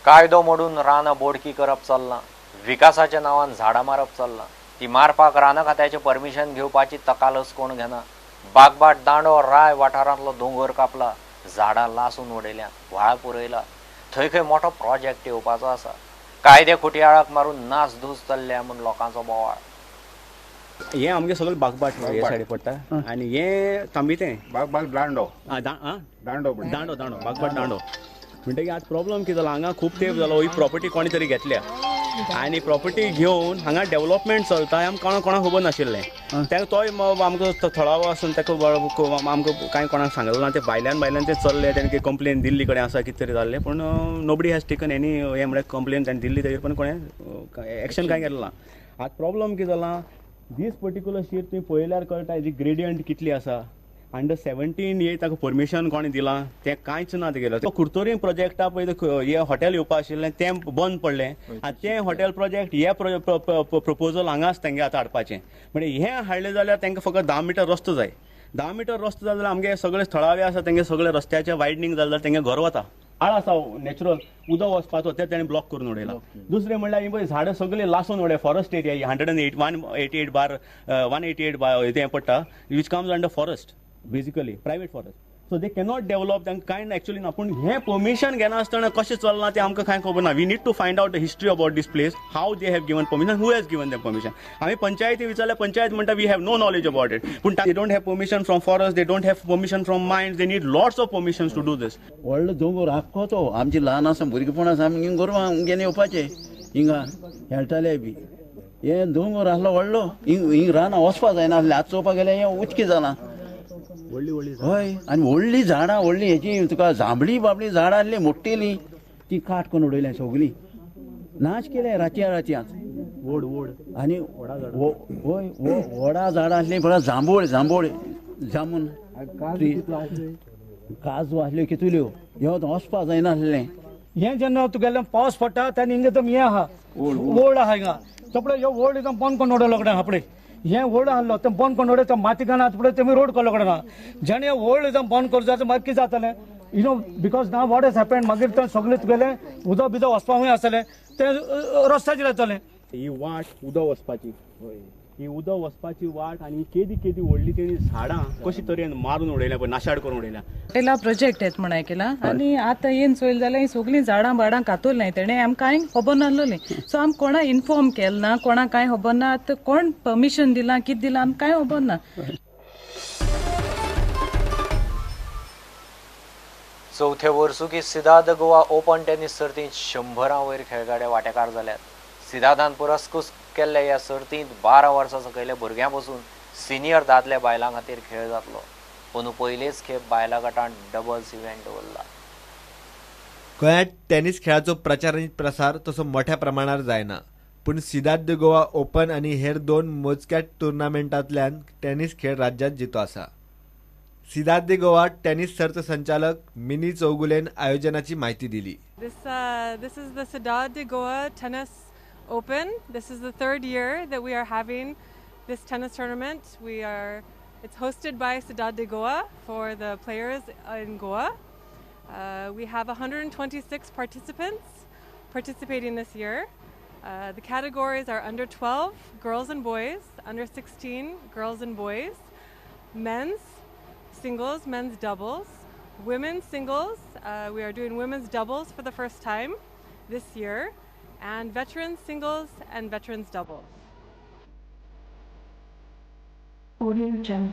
कायदो मोडून रानां बोडकी करप चल्लां, विकासाच्या नांवान झाडां मारप चल्लां. ती मारपाक रानां खात्याचें परमिशन घेवपाची तकालस कोण घेना. बागबाट दांडो राय वाठारांतलो दोंगर कापला, झाडां लासून उडयल्या, व्हाळ पुरयला. थंय खंय मोठो प्रोजेक्ट येवपाचो आसा. कायदे खुटयाळाक मारून नासधूस चल्ल्या म्हूण लोकांचो बोवाळ. हे आमगे सगळे बागबाट हे सायडी पडटा आनी हे तांबितें बागबाट दांडो दांडो दांडो दांडो बागबाट दांडो. म्हणटकीर आतां प्रॉब्लम कितें जाला, हांगा खूब तेंप जालो ही प्रॉपर्टी कोणी तरी घेतल्या आनी प्रॉपर्टी घेवन हांगा डेवलपमेंट चलता हें आमकां कोणाक खबर नाशिल्लें. ताका तोय आमकां थळावो आसून ताका आमकां कांय कोणाक सांगलें ना. तें भायल्यान भायल्यान तें चल्लें, तेणें कंप्लेन दिल्ली कडेन आसा कितें तरी जाल्लें, पूण नोबडी हॅज टेकन एनी हें म्हळ्यार कंप्लेन ताणें दिल्ली तेजेर पण कोणें एक्शन कांय केलें ना. आतां प्रॉब्लम कितें जाला, दीस पर्टिक्युलर शीट तुवें पळयल्यार कळटा हेजी ग्रेडियंट कितली आसा. अंडर 17 ये ताका परमिशन कोणें दिलां तें कांयच ना तेगेलें. कुर्तोरी प्रोजेक्टा पळय हें हॉटेल येवपा आशिल्लें तें बंद पडलें आनी तें हॉटेल प्रोजेक्ट हे प्रपोजल हांगाच तेंगे आतां हाडपाचें. म्हणजे हें हाडलें जाल्यार तांकां फकत 10 मिटर रस्तो जाय. 10 मिटर रस्तो जाल्यार आमगे सगळे थळावे आसा तेंगे सगळे रस्त्याचें वायडनींग जालें जाल्यार तेंगे घर वता. आळ आसा नॅचरल उदक वचपाचो तें तेणें ब्लॉक करून उडयला. दुसरें म्हणल्यार ही पळय झाडां सगळीं लासून उडय. फॉरेस्ट एरिया 188 बार 188 बार तें पडटा, which comes under forest, basically private forest. So they cannot develop, तांकां कांय एक्चुअली ना. पूण हें परमिशन घेनासतना कशें चल्लां तें आमकां कांय खबर ना. We need to find out the history about this place, how they have given permission, who has given them permission. आमी पंचायती विचारल्यार पंचायत म्हणटा we have no knowledge about it. पूण they don't have permission from forest, they don't have permission from mines, they need lots of permissions to do this. व्हडलो दोंगर आख्खो तो आमची ल्हान आसा भुरगेपण आसा, आमी हिंग गोरवां घेवन येवपाचें हिंगा खेळटाले बी. हे दोंगर आसलो व्हडलो, हिंग हिंग रानां वचपा जायना आसलें. आतां चोवपाक गेल्यार हें उचकी जालां व्हडली व्हडली. हय, आनी व्हडली झाडां व्हडली हेची तुका जांबळी बाबळी झाडां आसली मोटेली, ती काट करून उडयल्या सगळीं, नाश केलें रातया रातयांत. वड वड आनी हय वडा झाडां आसलीं, पळय जांबोळ जांबोळ जामून काजू आसल्यो कितल्यो, ह्यो वचपा जायना आसलें. हें जेन्ना तुगेलें पावस पडटा तेन्ना हिंगा एकदम हें आहा ओल्ड आहा हिंगा तो पळय ह्यो ओल्ड एकदम बंद करून उडयलो कडेन आहा पळय. हें ओल्ड आहलो तें बंद करून उडय, माती घालना पळय तेमी रोड केल्लो कडेन आहा. जेणे ओल्ड एकदम बंद करूं जाता मागीर कितें जातलें, you know, because now what has happen, मागीर तें सगळें तुगेलें उदक बिदक वचपा खूंय आसतलें तें रस्त्याचेर येतलें. ही वाट उदक वचपाची, ही उदक वचपाची वाट आनी केदी केदी व्हडली तेणी झाडां कशी तरेन मारून उडयल्या पळय, नाशाड करून उडयल्या. हॉटेला प्रोजेक्ट येत म्हण आयकलां आनी आतां येन चोयलें जाल्यार ही सगळीं झाडां बाडां कातरलीं तेणें, आमकां कांय खबर नासलें. सो आमकां कोणा इन्फॉर्म केलें ना, कोणा कांय खबर ना. आतां कोण परमिशन दिलां कितें दिलां आमकां कांय खबर ना. चवथे वर्सुकी सिदाद गोवा ओपन टेनीस सर्तींत 100 वयर खेळगडे वांटेकार जाल्यात. सिदादान पुरस्कृत केल्ल्या ह्या सर्तींत 12 वर्सां सकयल्या भुरग्यां पसून सिनियर दादल्या बायलां खातीर खेळ जातलो. अंदू पयलेच खेप बायलां गटान डबल्स इव्हेंट दवरला. गोंयांत टेनीस खेळाचो प्रचार आनी प्रसार तसो मोठ्या प्रमाणार जायना, पूण सिदाद गोवा ओपन आनी हेर 2 मोजक्या टुर्नामेंटांतल्यान टेनीस खेळ राज्यांत जितो आसा. सिदाद गोवा टेनीस सर्त संचालक मिनी चौगुलेन आयोजनाची माहिती दिली. This is the Cidade de Goa Tennis Open. This is the 3rd year that we are having this tennis tournament. It's hosted by Cidade de Goa for the players in Goa. We have 126 participants participating this year. The categories are under 12 girls and boys, under 16 girls and boys, men's singles, men's doubles, women's singles. We are doing women's doubles for the first time this year, and veterans singles and veterans doubles. Audio Jungle.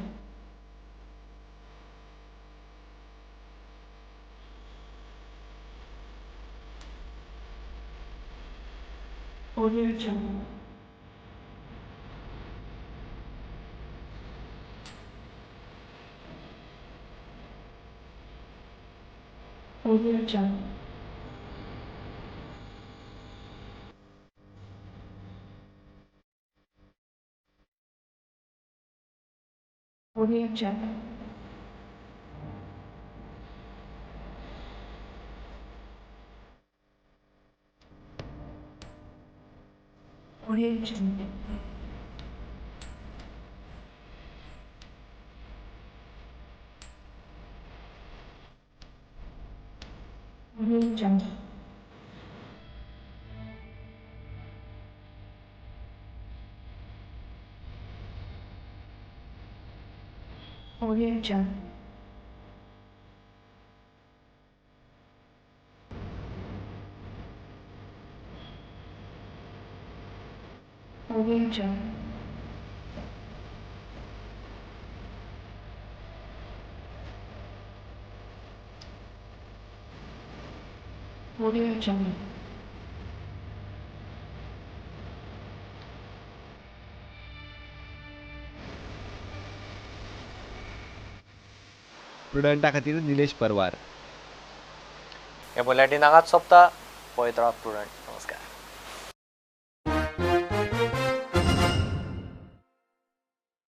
Audio Jungle. Audio Jungle. Audio Jungle. Audio Jungle. Audio Jungle. Audio Jungle. Audio Jungle. Audio Jungle. प्रुडंटा खातीर निलेश परवार. हे bulletin हांगाच सोंपता. पळयत रावात prudent. नमस्कार.